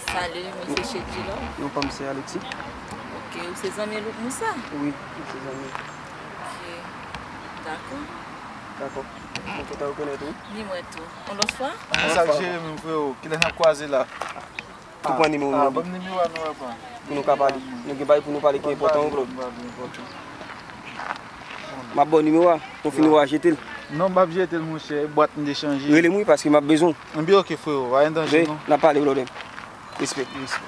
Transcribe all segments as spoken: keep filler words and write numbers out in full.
Salut, mwen se Chedjilò. Non, pa m se Alexis. Ok, ou se zanmi Louk Moussa? Wi, m se zanmi. Ok, dakò. Dakò. Mwen kontan rekonèt ou. Ni mwen tou. Yon lòt fwa? Sa k jere menm, freo? Kilè n ap kwaze la? Ou pran nimewo m nan, ban m nimewo a non, papa. Pou nou ka pale. Nou gen bagay pou nou pale ki enpòtan wi, Claude. M ap ba w nimewo a, pou w fini w a jete l. Non, m p ap jete l, monchè. E bwat m te chanje. Rele m wi, paske m ap bezwen w. Ebyen, ok, freo. Pa gen danje, non. N ap pale, Claude. Respè. Respè.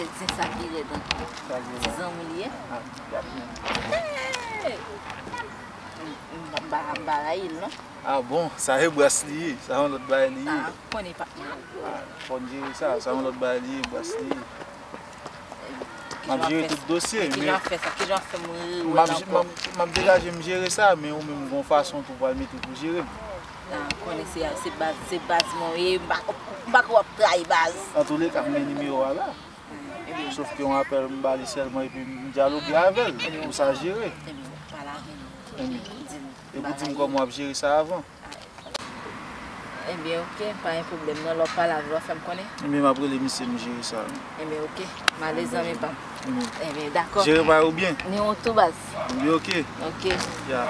Tèt se sa ki rèd ankò. Ti zanmi li ye. Hey! M, m, m pa, m pa rayi l, non. Ah bon, sa e bras li ye, sa yon lòt bagay li ye. Ah, konnen pa. Ah, fò n jere sa, sa yon lòt bagay li ye, bras li ye. M ap jere tout dosye, men kijan w ap fè sa? Kijan w ap fè m rewè l ankò? M ap, m ap, m ap degaje m jere sa, men ou menm gon fason tou pral mete pou jere m. Ah, konnen se, se baz, se baz mwen ye, m pa, m pa kwè w ap trayi baz. Antouleka, m gen nimewo a la. Sof ke yon apèl m ba li sèlman epi m dyaloge avè l pou sa jere. Ebyen, pale avè l. Ebyen. Di m, epi di m kòman w ap jere sa avan. Ebyen, ok, pa gen pwoblèm non, lè w pale avè l, w ap fè m konnen. Ebyen, m ap rele misye, m jere sa. Ebyen, ok, m ale zanmi pa m. Ebyen, dakò. Jere bagay ou byen. Ni yon tou baz. Ebyen, ok. Ok. Ya.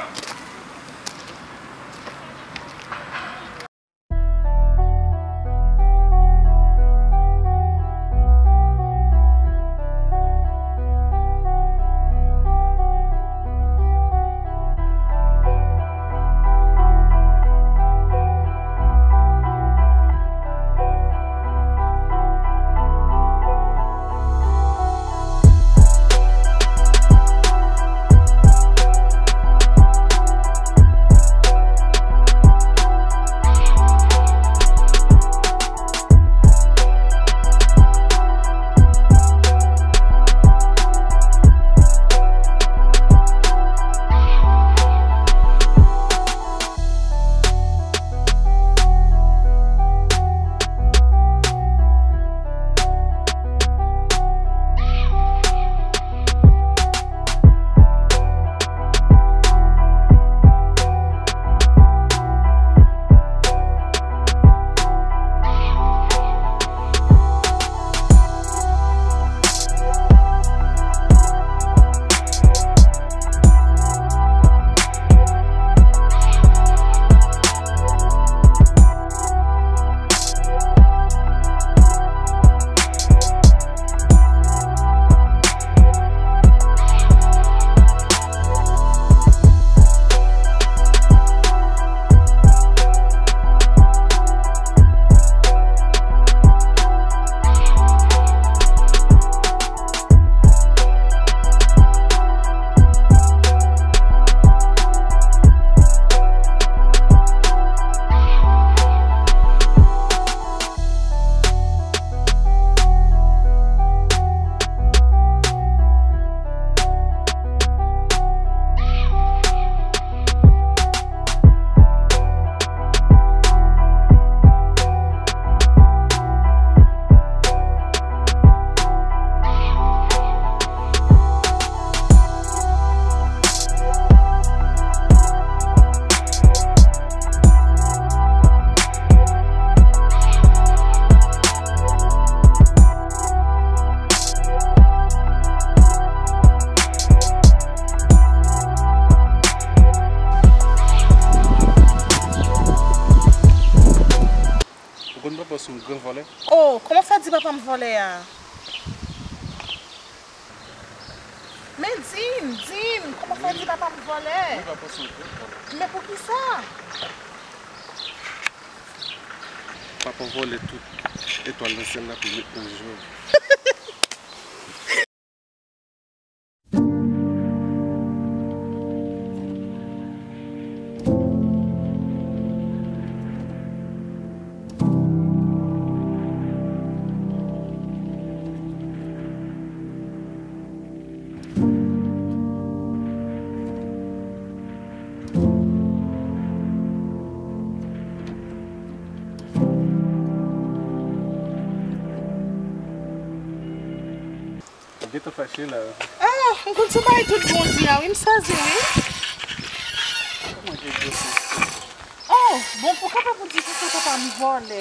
Ou konn papa w se yon gran vòlè? Oh, kòman w fè di papa m vòlè a? Men di m, di m, kòman w fè di papa m vòlè? Wi, papa w se yon gran vòlè. Men poukisa? Papa w vòlè tout etwal nan syèl la pou l met nan je w. Ou gentan fache la. Ah, m konn sou bagay tout bon di a, wi, m sezi, wi. Kòman gen gwo sans? Oh, bon, pou kapab pou di konsa papa m vòlè.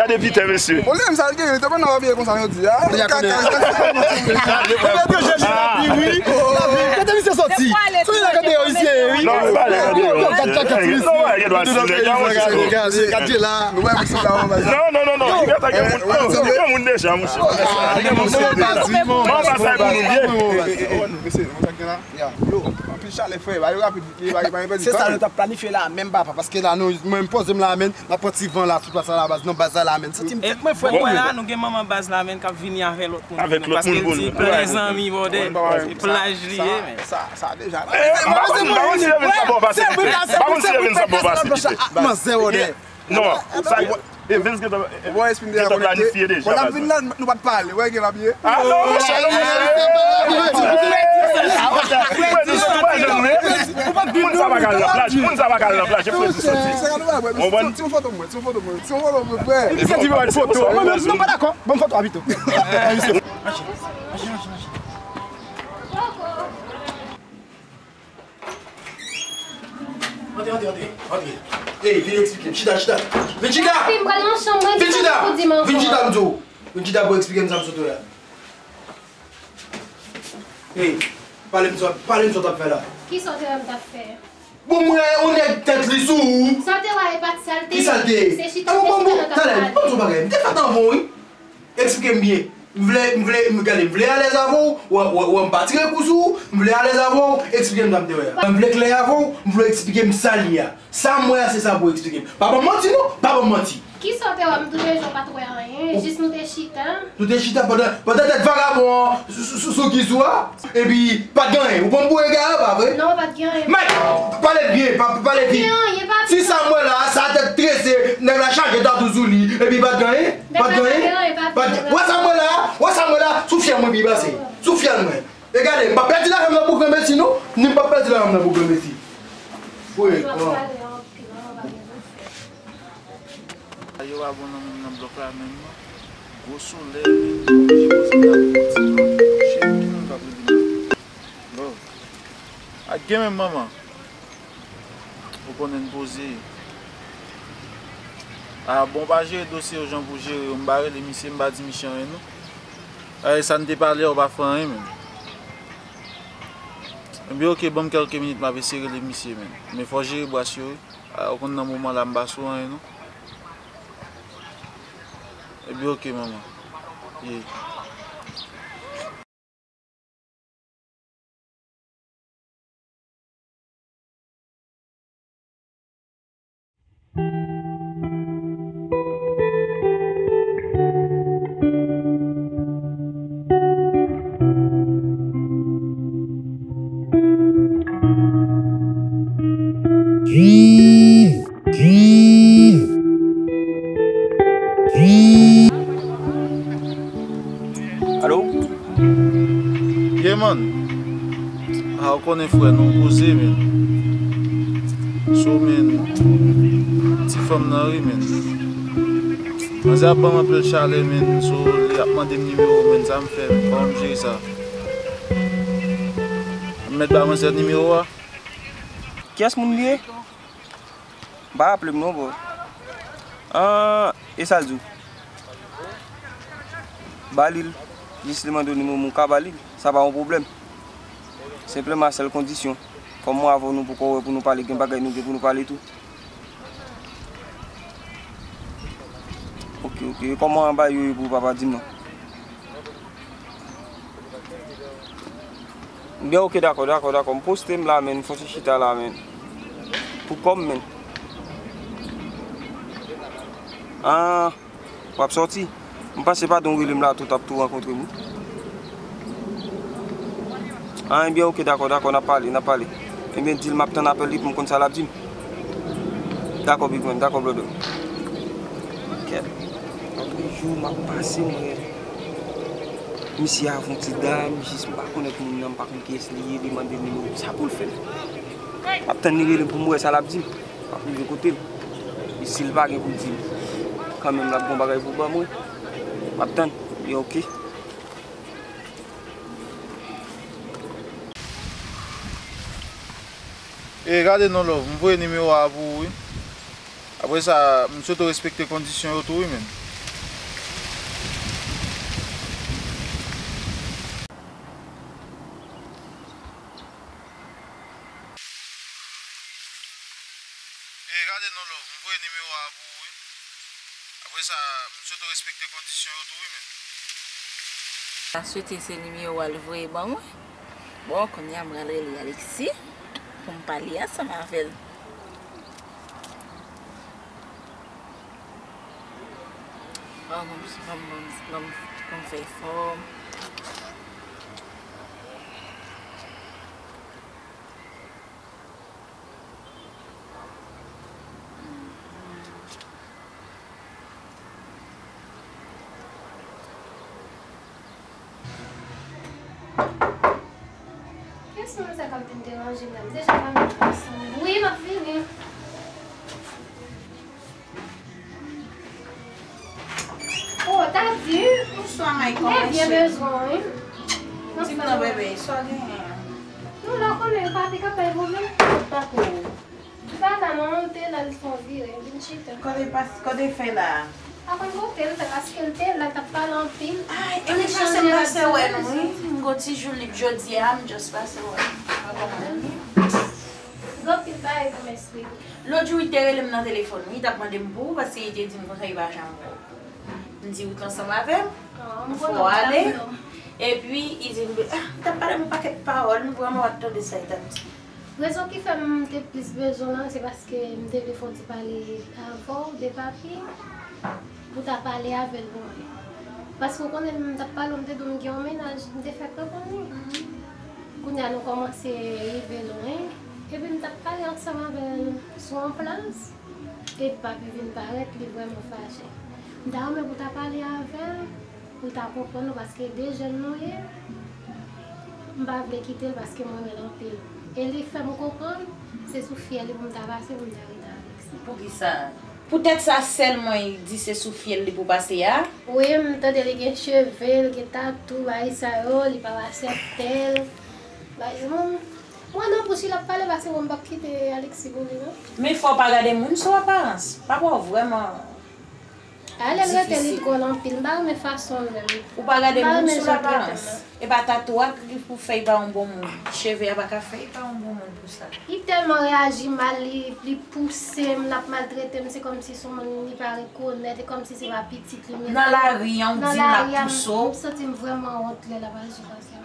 gade Peter, mesye. Pwoblèm sa l gen, li te konn ap abiye konsa jodi a. Li a konnen. Kote misye soti? Soti la kote yo isi, wi. Non, li pa ale kote yo. Non, pa gen dwa sou nèg la, monchè. Gade la. Nou wè misye la anba sa. Non, non, non, non. Yo ta gen moun, yo gen moun deja, monchè. Yo gen moun deja. Bon, pa sa e pou nou ye. Mesye, nou ta gen la. Yo, anpil chalè, frè. Ba yo rapid, ba yo, ba yo pèdi. Se sa nou t ap planifye la menm, papa, paske la nou, mwen, m poze m la menm, m ap pran ti van la sou plas la, baz, nan baz la menm. Santi m tèt mwen frè. Mwen la, nou gen manman baz la menm k ap vini avè lòt moun. Avèk lòt moun pou nou. Paske l di, pran zanmi, bòdè. Plaj li ye, men. Sa, sa deja la. M pa konn, m pa konn si Evens ap bon pase pite. M pa konn si Evens ap bon pase pite. Non, sa, Evens gentan, gentan planifye deja. Bon, n ap vin la, nou pa t pale, wè, gen l ap ye. Ah, non, monchè, non, monchè. Fredi sou twa je nou ye. Moun sa pa ka al nan plaj, moun sa pa ka al nan plaj, e Fredi soti. Konprann? Ti yon foto mwen, ti yon foto mwen, ti yon foto mwen, frè. Misye di pa foto. Mwen menm, non, pa dakò. Ban m foto a pito. Antre, antre, antre, antre. Ey, vin eksplike m. Chita, chita. Vin chita! Papi, m pral nan chanm mwen, vin chita! Vin chita, m di w. Vin chita pou eksplike m sa m sot wè a. Ey, pale m sa, pale m sa w t ap fè la. Kisa w te wè m t ap fè? Bon, m wè yon nèg tèt li sou ou. Sa w te wè a, e pa t sa l te ye. Kisa l te ye? Se chita, se chita nan t ap pale. Bon, bon, bon, talè, ban m di w bagay. M te fèt anvan w, wi. Eksplike m byen. M vle, m vle, m gade, m vle alèz avè w, wè, wè, wè, m pa tire kou sou ou, m vle alèz avè w, eksplike m sa m te wè a. M vle klè avè w, m vle w eksplike m sa l ye a. Sa m wè a, se sa pou w eksplike m. Pa ban m manti non, pa ban m manti. Kisa w te wè? M tou de jou pa t wè anyen, jis nou te chita. Nou te chita pandan, pandan tèt vagabon an sou, sou, sou, sou giz ou a? Epi, pa t gen anyen. Ou pran m pou egare, pa vre? Non, pa t gen anyen. Mèt! Pale byen, pa, pale vit. Pa t gen anyen, pa t gen anyen. Ti sa m wè la, sa tèt trese, nèg la chaje tatou sou li, epi pa t gen anyen? Pa t gen anyen? Pa t gen anyen, pa t gen anyen. Wè sa m wè la? Wè sa m wè la? Sou fyèl mwen pi pase. Sou fyèl mwen. E gade, m p ap pèdi lajan m nan pou granmesi, non. Ni m p ap pèdi lajan m nan pou granmesi. Wi, bon. Yo pa bon nan moun nan blòk la menm non. Gwo solèy menm, m oblije poze m nan yon ti blòk. Cheri, ki moun k ap rele m la? Bon. Ak gen menm manman. Ou konnen n poze. A, bon, w pa jere dosye yo jan pou jere yo. M pa rele misye, m pa di misye anyen non. A, e sa n te pale a, ou pa fè anyen menm. Ebyen, oke, ban m kèlke minit, m ap eseye rele misye menm. Men fò w jere bras yo, wi. A, ou konn nan moman la m pa sou anyen non. Ebyen oke manman. Ye. Alo? Yeah man. A, ou konnen frè, nou poze, men. So, men, ti fanm nan, wi, men. Manzè ap ban m anpil chalè, men. So, li ap mande m nimewo, men. Sa m fè, men. Kòman m jere sa? M mèt ba manzè nimewo a? Kiyès moun li ye? M pa raple m non, bro. An, e sa l di w? Ba li l. Jis li mande w nimewo m, ou ka ba li l. Sa pa yon pwoblèm. Senpleman, sèl kondisyon, kòm mwen avè w nou poko wè pou nou pale, gen bagay nou gen pou nou pale tou. Oke, oke. E kòman bagay yo ye pou w, papa, di m non? Byen, oke, dakò, dakò, dakò. M poste m la, men, m fon ti chita la, men. Pou kò m, men. An, w ap sòti? M panse pa don rele m la tou, t ap tou rankontre m wi. An, ebyen, oke, dakò, dakò, n ap pale, n ap pale. Ebyen, di l m ap tann apèl li pou m konn sa l ap di m. Dakò, big man, dakò, brother. Kèt. Apre jou, m ap pase, m wè misye avè yon ti dam, jis m pa konèt moun nan, m pa konn kiyès li ye, li mande m nimewo m, sa pou l fè m? M ap tann li rele m pou m wè sa l ap di m. M ap rive kote l. E si l pa gen pou l di m, kanmenm l ap gen yon bagay pou ban mwen. M ap tann. Yo, oke. E gade non, love, m voye nimewo a pou ou, wi. Apre sa, m swete w respekte kondisyon yo tou, wi, men. E gade non, love, m voye nimewo a pou ou, wi. Vre sa, m swete w respekte kondisyon yo tou wi, men. M ta swete se nimewo a l voye ban mwen. Bon, kounye a m pral rele Alexis pou m pale ansanm avè l. Bon, ban m, ban m, ban m, ban m, ban m fè fòm. Kiyès moun sa k ap vin deranje m la? M deja pa menm pran san menm. Wi, m ap vini. Oh, ta di. Bonswa, May, kòman cheri? Byen bezwen, wi. Di m non, bebe, sa w genyen? Non, la w konnen, papi k ap bay pwoblèm. Pa kou. Li pa la non, li te la, li fè yon vire, vin chita. Kote pas, kote fè la? Pa konn kote l fè, paske l te la, l t ap pale anpil. Ay, epi pase m pase wè nou, wi. M gon ti jou lib jodi a, m just pase wè nou. Gen anpil bagay pou m esplike. Lòt jou, li te rele m nan telefòn, wi, li t ap mande m pou ou, paske li te di m konsa li pa janm wè w. M di ou t ansanm avè m, fò w ale. Epi, li di m, ah, li t ap pale m yon pakèt pawòl, m vrèman pa t tande sa li t ap di. Rezon ki fè m te plis bezwen w la, se paske m te vle fè yon ti pale avè w de papi, pou w ta pale avè l pou mwen. Paske w konnen m t ap pale w, m te di w m gen yon mennaj, m te fèk reponn li. Kounye a nou kòmanse rive lwen, epi m t ap pale ansanm avè l sou yon plas, epi papi vin parèt, li vrèman fache. M ta renmen pou w ta pale avè l, pou l ta konprann nou, paske de jèn nou ye, m pa vle kite l paske m renmen l anpil. E li fè m konprann se sou fyèl li pou m ta pase pou m ta rete avèk sa. Poukisa? Poutèt sa sèlman li di se sou fyèl li pou pase a? Wi, m tande li gen cheve, li gen tatou, bagay sa yo, li pa aksepte l. Bagay, mwen, mwen nan bouch li l ap pale paske mwen m p ap kite Alexis pou li non. Men fò w pa gade moun sou aparans. Papa w vrèman difisil. Ale l rete li dwòl anpil. M pa renmen fason l menm. Ou pa gade moun sou laparans. E pa tatouaj ki pou fè l pa yon bon moun. Cheve a pa ka fè l pa yon bon moun pou sa. Li tèlman reyaji mal, li, li pouse m, l ap maltrete m, se kòmsi se yon moun li pa rekonèt, e kòmsi se pa pitit li menm. Nan lari an, ou di m l ap pouse w. M santi m vrèman wont lè l ap aji konsa.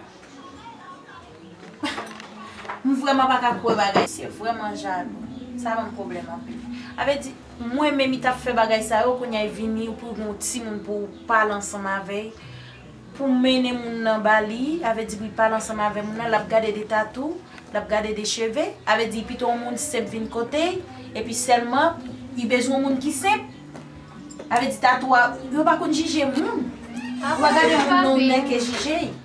M vrèman pa ka kwè bagay, se vrèman jalou. Sa ban m pwoblèm anpil. A vle di, mwen menm li t ap fè bagay sa yo, kounye a li vini pou yon timoun pou w pale ansanm avè l, pou w mennen moun nan ba li, a vle di pou l pale ansanm avè moun nan, l ap gade de tatou, l ap gade de cheve, a vle di pito yon moun senp vin kote l, epi sèlman li bezwen yon moun ki senp. A vle di tatou a, yo pa konn jije moun. Ou pa gade moun nan yon nèg ke jije l.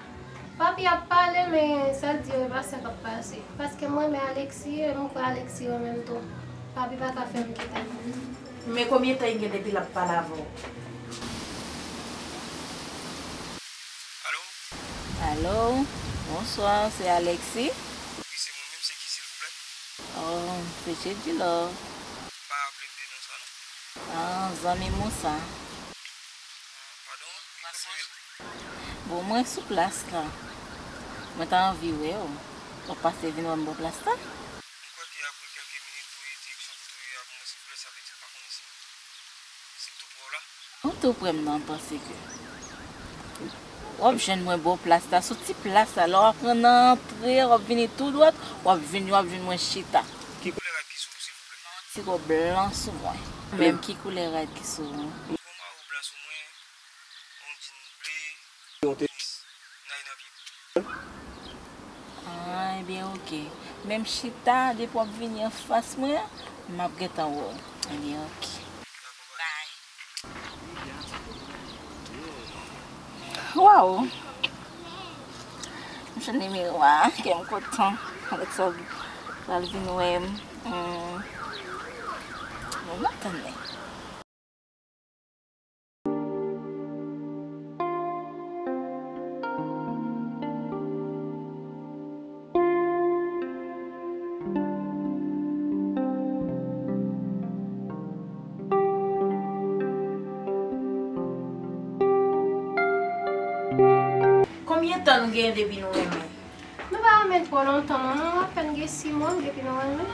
Papi ap pale, men sa l di yo, e pa sa k ap pase. Paske m renmen Alexis, e m kwè Alexis renmen m tou. Papi pa ka fè m kite l. Men konbyen tan li gen depi l ap pale avè w? Alo? Alo, bonswa, se Alexis? Wi, se mwen menm, se ki, silvouplè? Oh, se Chedilove. Pa raple m de non sa, non. Ah, zanmi Moussa. Padon, ki kote w ye? Bon, mwen sou plas la. Mwen ta anvi wè w. W ap pase vin wè m bò plas la? M kwè ke apre kèlke minit, voye direksyon kote w ye a pou mwen, silvouplè, sa vle di l pa konnen si m, si m tou pre w la. Ou tou pre m nan, m panse ke w ap jwenn mwen bò plas la, sou ti plas la. Lè w ap rann nan antre, w ap vini tou dwat, w ap vini, w ap jwenn mwen chita. Ki koulè rad ki sou ou, silvouplè? Yon ti kòb blan sou mwen. Menm ki koulè rad ki sou ou? Yon mawo blan sou mwen, yon djin ble, yon tenis, n ale nan pye. Ah, ebyen, oke. Men m chita, depi w ap vini anfas mwen an, m ap gentan wè w. Ebyen, oke. Bye. Waw! M jwenn nimewo a, kè m kontan. Alexandre pral vin wè m. Hmm. Bon, m ap tann li. Konbyen tan nou genyen depi nou renmen? Nou pa renmen twò lontan non, nou apèn gen sis mwa depi nou renmen.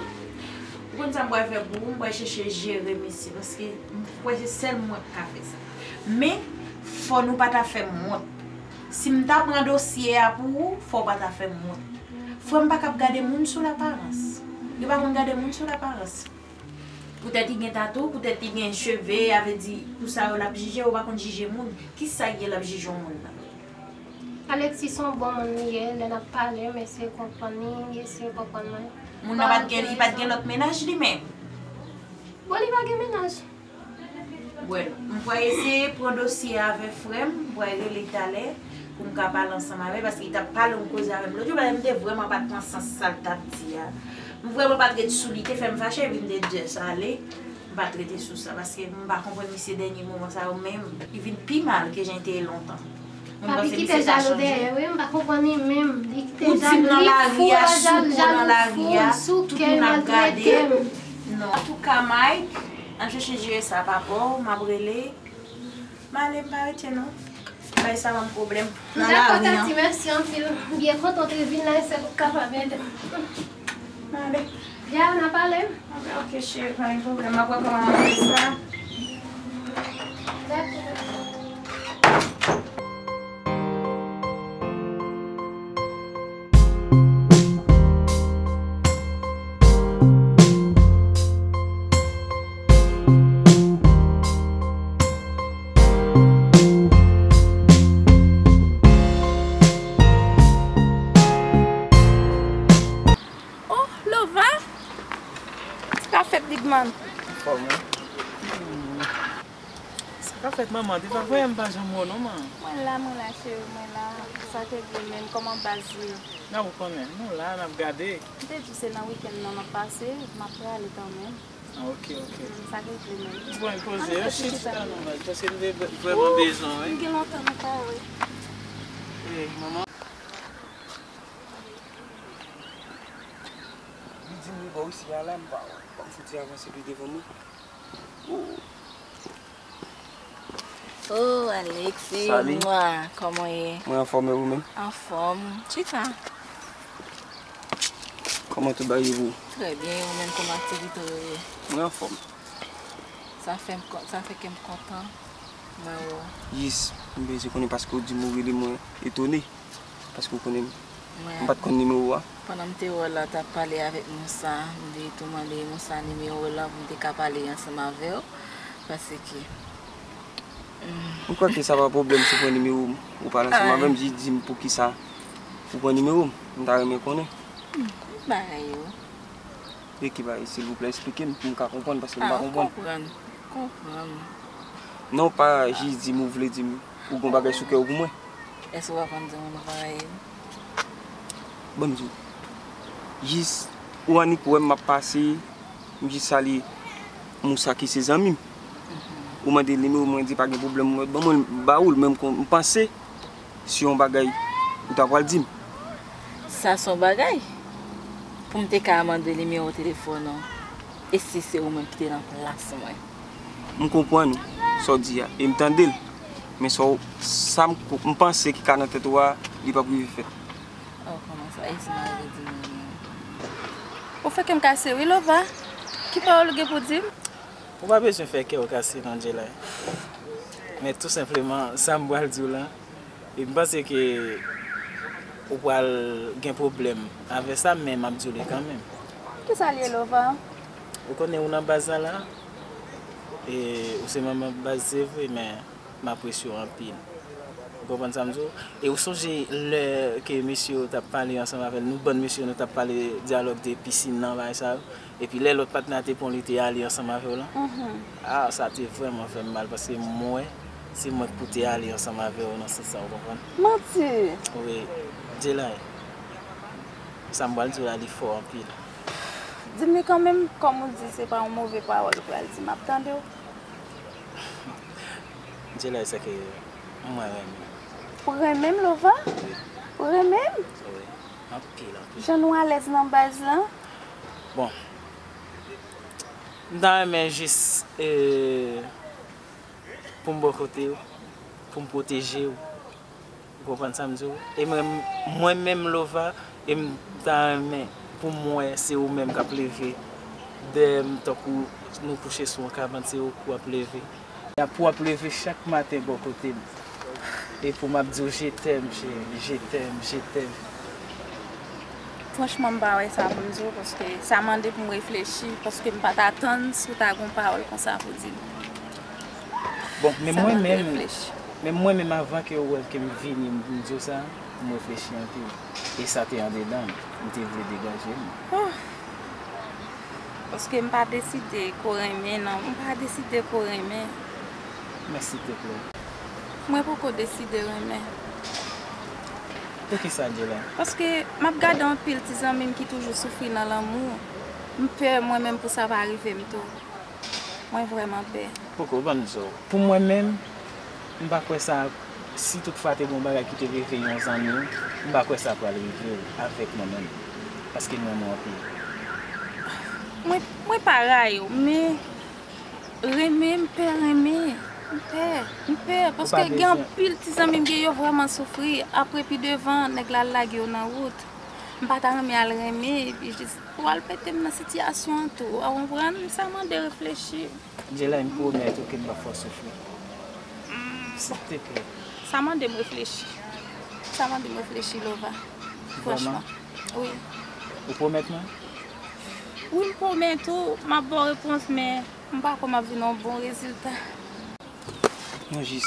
Konn sa m pral fè pou ou, m pral chèche jere mesye, paske m kwè se sèl mwen k ka fè sa. Men, fò nou pa ta fè m wont. Si m ta pran dosye a pou ou, fò w pa ta fè m wont. Frè m pa kab gade moun sou laparans. Yo pa konn gade moun sou laparans. Poutèt li gen tatou, poutèt li gen cheve, a vle di, pou sa yo l ap jije, yo pa konn jije moun. Kisa k gen l ap jije yon moun nan? Alexis se yon bon moun li ye, lè n ap pale, m eseye konprann li, li eseye konprann mwen. Moun nan pa t gen, li pa t gen lòt mennaj li menm? Bon, li pa gen mennaj. Well, m pral eseye pran dosye a avè frè m, m pral rele l talè pou m ka pale ansanm avè l, paske li t ap pale yon koze avè m lòt jou, paske m te vrèman pa t pran sans sa l t ap di a. M vrèman pa t ret sou li, te fè m fache, epi m te just ale, m pa t rete sou sa, paske m pa konprann misye dènye moman sa yo menm, li vin pi mal ke jan l te ye lontan. Mwen Papi panse kite misye ta jalou chanje. Dèyè wi, m pa konprann li menm. Li kite Ou di m nan jalou, li lari fou a, a sou jalou, kou nan jalou lari fou, a, sou tout kè moun ap gade maltrete m. M. Non. Antouka, Mike, an chèche jere sa pa bò, m ap rele. M ale, m pa rete non. Bay sa ban m pwoblèm. Nan Dakò, lari an. Tati, mèsi anpil. M byen kontan w te vin la, e sèl ou k kapab ede m. M ale. Dja, n a pale. Ok, cheri, pa gen pwoblèm. M ap wè kòman m ap fè sa. Dakò. Oh, Lova! Sa ka fèt, Big Man? Anfòm, wi. Sa ka fèt, manman? Depi avanyè m pa janm wè w non, man. Mwen la, mwen la, cheri, mwen la. Sa k regle menm? Kòman baz ye? N ap konnen. Nou la, n ap gade. M te di w se nan wikenn nan n ap pase, m ap prale kanmenm. Ah, ok, ok. Sa k regle menm? Bon, poze, chita non, baz, paske m te vrèman bezwen w, wi. M gen lontan nou pa wè. Eh, manman. Li di m li bò isi a la, m pa wè. Fò m fouti avanse pi devan mwen. Oh. Oh, Alexis, mwa, kòman w ye? Mwen anfòm, e ou menm? Anfòm. Chita. Kòman tout bagay ye pou ou? Trè byen, e ou menm, kòman aktivite w yo ye? Mwen anfòm. Sa fè m kon-, sa fè kè m kontan. Mwen wè w. Jis, m bezwen konnen paske w di m ou rele mwen etone. Paske w konnen m, m pa t konn nimewo a. Pandan m te wè w la, w t ap pale avèk Moussa, m te tou mande Moussa nimewo w lan pou m te ka pale ansanm avè w. Paske, hmm. M kwè ke sa pa pwoblèm si w pran nimewo m, ou pale ansanm avè m, jis di m poukisa ou pran nimewo m. M ta renmen konnen. Hmm, bagay yo. E ki bagay, silvouplè, eksplike m pou m ka konprann, paske m pa konprann. Ah, ou konprann. Konprann. Non, pa jis di m ou vle di m ou gon bagay sou kè w pou mwen. Èske w pa konn di moun ou pa rayi m? Ban m di w. Jis, ou annik wè m ap pase, m jis salye Moussa ki se zanmi m. Ou mande l nimewo m, mwen di pa gen pwoblèm, mwen ban mwen ba ou l, men m kon-, m panse se yon bagay ou ta pral di m. Sa se yon bagay? Pou m te ka mande nimewo telefòn ou, e si se ou menm ki te nan plas mwen? M konprann sa w di a, e m tande l. Men sa w, sa m, m panse ki ka nan tèt ou a, li p ap rive fèt. Oh, kòman sa? E si m al redi moun nan? Ou fè kè m kase wi, Lova. Ki pawòl ou gen pou di m? Ou pa bezwen fè kè w kase non, Jelay. Men tou senpleman, sa m pral di w lan, e m panse ke ou pral gen pwoblèm avè sa, men m ap di w li kanmenm. Kisa l ye, Lova? Ou konnen ou nan baz la la, e ou se manman baz, se vre, men m apresye w anpil. Ou konprann sa m di w? E ou sonje lè ke mesye yo t ap pale ansanm avè l, nou bann mesye yo, nou t ap pale dyalòg de pisin nan, bagay sa yo? Epi lè lòt patnè a te pran w, li te ale ansanm avè w lan? Ah, sa te vrèman fè m mal, paske m wè se mwen k pou te ale ansanm avè w nan sans sa, ou konprann? Manti! Wi, Jelay. Sa m pral di w la, li fò anpil. Di m li kanmenm, kòm ou di, se pa yon move pawòl ou pral di, m ap tande w. Jelay, se ke mwen renmen. Ou renmen m, Lova? Wi. Ou renmen m? Wi. Anpil, anpil. Jan nou alèz nan baz lan? Bon. M ta renmen jis, e, pou m bò kote w, pou m pwoteje w. Ou konprann sa m di w? E mwen, mwen menm, Lova, e m ta renmen pou m wè se ou menm k ap leve Dèyè m, tankou nou kouche sou yon kabann, se ou k w ap leve. Y ap, w ap leve chak maten bò kote m. E pou m ap di w, je t'aime, cheri, je t'aime, je t'aime. Franchman, m pa wè sa pou m di w, paske sa mande pou m reflechi, paske m pa t atann si w ta gen yon pawòl konsa pou di m. Bon, men mwen menm, men mwen menm, avan ke w wè ke m vini, m di w sa, m reflechi anpil. E sa te andedan m. M te vle degaje m. Paske m pa deside ko renmen, non. M pa deside ko renmen. Men silteplè. Mwen poko deside renmen. Poukisa, Angela? Paske m ap gade anpil ti zanmi m ki toujou soufri nan lanmou. M pè mwen menm pou sa pa rive m tou. Mwen vrèman pè. Poko, ban m di w. Pou mwen menm, m pa kwè sa, si toutfwa te gen yon bagay ki te rive yon zanmi w, m pa kwè sa pral rive w avèk mwen menm. Paske m renmen w anpil. Mwen, mwen pa rayi w, men renmen, m pè renmen. M pè, m pè. Paske gen anpil ti zanmi m gen yo vrèman soufri. Apre pi devan, nèg la al lage yo nan wout. M pa ta renmen al renmen, epi jis pou al mete m nan sitiyasyon an tou. Ou konprann? Sa mande reflechi. Angela, m pwomèt ou ke m p ap fè w soufri. Silteplè. Sa mande m reflechi. Sa mande m reflechi, Lova. Franchman. Wi. Ou pwomèt mwen? Wi, m pwomèt ou, m ap ba w repons, men m pa kwè m ap jwenn yon bon rezilta. Non, jis.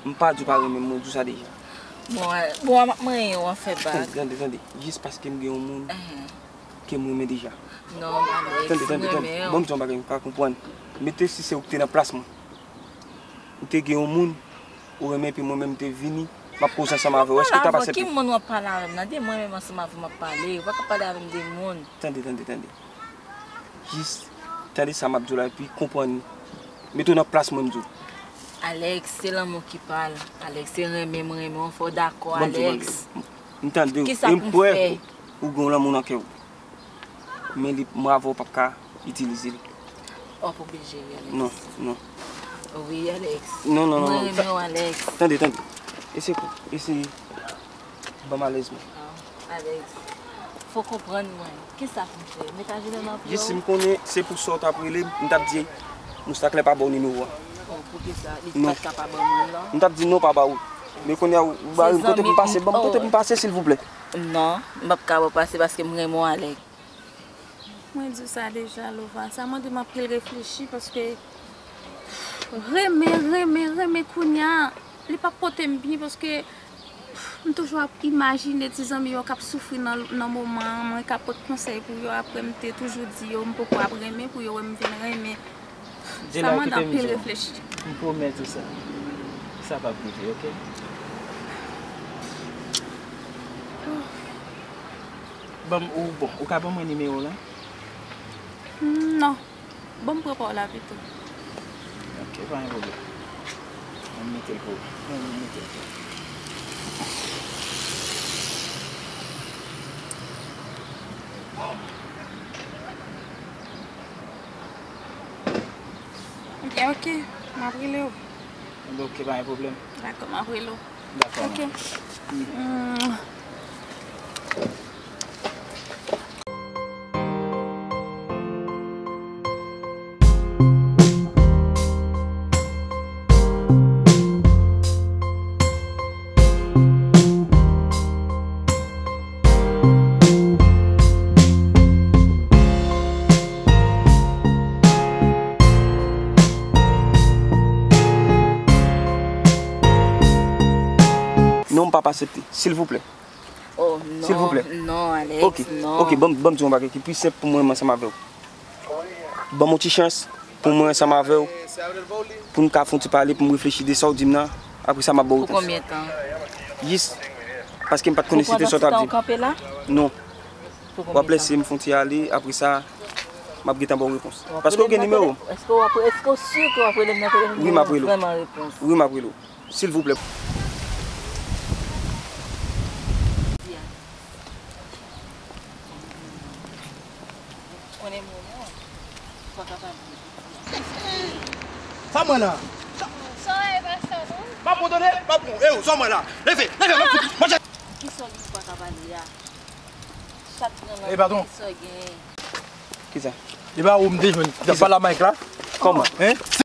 M pa di w pa renmen m, mwen di w sa deja. Bon, bon, m ap manyen w, w ap fè bak. Tande, tande, tande. Jis paske m gen yon moun ke m renmen deja. Non, Alex, m renmen w. Ban m di w yon bagay, ou pa konprann. Mete si se ou ki te nan plas mwen. Ou te gen yon moun ou renmen epi mwen menm m te vini, m ap koze ansanm avè w. Èske w t ap aksepte? Ki moun w ap pale avè m nan? De mwen menm ansanm avè w m ap pale. Ou pa ka pale avè m de moun. Tande, tande, tande. Jis tande sa m ap di w la epi konprann. Mete w nan plas mwen m di w. Alex, se lanmou ki pale. Alex, se renmen m renmen w, fò w dakò, Alex. M tande w. E m kwè ou gen yon lanmou nan kè w. Men li, mwen avè w p ap ka itilize l. W ap oblije wi, Alex. Non, non. Wi, Alex. Non, non, non, non. Mwen renmen w, Alex. Tande, tande. Eseye, eseye. Ban m alèz mwen. Alex, fò w konprann mwen. Kisa pou m fè? Mete ajenou nan pye w? Jis si m konnen se pou sa w t ap rele m, m t ap di Moustak lè pa ba w nimewo a. Oh, poukisa? Li pa t ka pa ban mwen l la? M t ap di non, pa ba w. Men kounye a ou ba m, kote pou m pase? Ban m kote pou m pase, silvouplè. Non, m p ap ka ba w pase paske m renmen w, Alex. Mwen di w sa deja, Lova. Sa mande m anpil reflechi paske renmen, renmen, renmen kounye a, li p ap pote m byen paske m toujou ap imajine ti zanmi yo k ap soufri nan, nan moman an, mwen k ap pot konsèy pou yo, apre m te toujou di yo m poko ap renmen pou yo wè m vin renmen. Sa mande anpil reflechi. M pwomèt ou sa. Sa p ap rive, oke? Ban m, ou bon, ou ka ban mwen nimewo w la? Non. Ban m pran pa w la pito. Ok, pa gen pwoblèm. Ban m mete l pou ou. Ban m mete l pou ou. Ebyen, ok. M ap rele w. Ebyen, ok, pa gen pwoblèm. Dakò, m ap rele w. Dakò. Ok. Non, m p ap aksepte. Silvouplè. Oh, non, non, Alex, non. Ok, ok, ban m, ban m di w yon bagay ki pi senp pou mwen menm ansanm avè w. Ban m yon ti chans pou mwen ansanm avè w, pou n ka fè yon ti pale, pou m reflechi de sa w di m nan. Apre sa, m ap ba w repons. Pou konbyen tan? Jis paske m pa t konnen si te sa w t ap di m. Pou konbyen tan w kanpe la? Non. W ap lese m fè yon ti ale, apre sa, m ap gentan ba w repons. Paske w gen nimewo m. Èske w ap, èske w si ke w ap rele m nan telefòn pou ban m vrèman repons? Wi, m ap rele w. Silvouplè. Sa mwen la. Sa w ye pastè non? M ap pran tande, m ap pran. Ey, sa mwen la. Leve, leve, m ap fout manje. Kisa w gen pou pa ka pale a? Chat pran nan kisa w gen? Kisa? E pa ou m te jwenn. Kisa? Pale a Mike la. Kòman? Hein?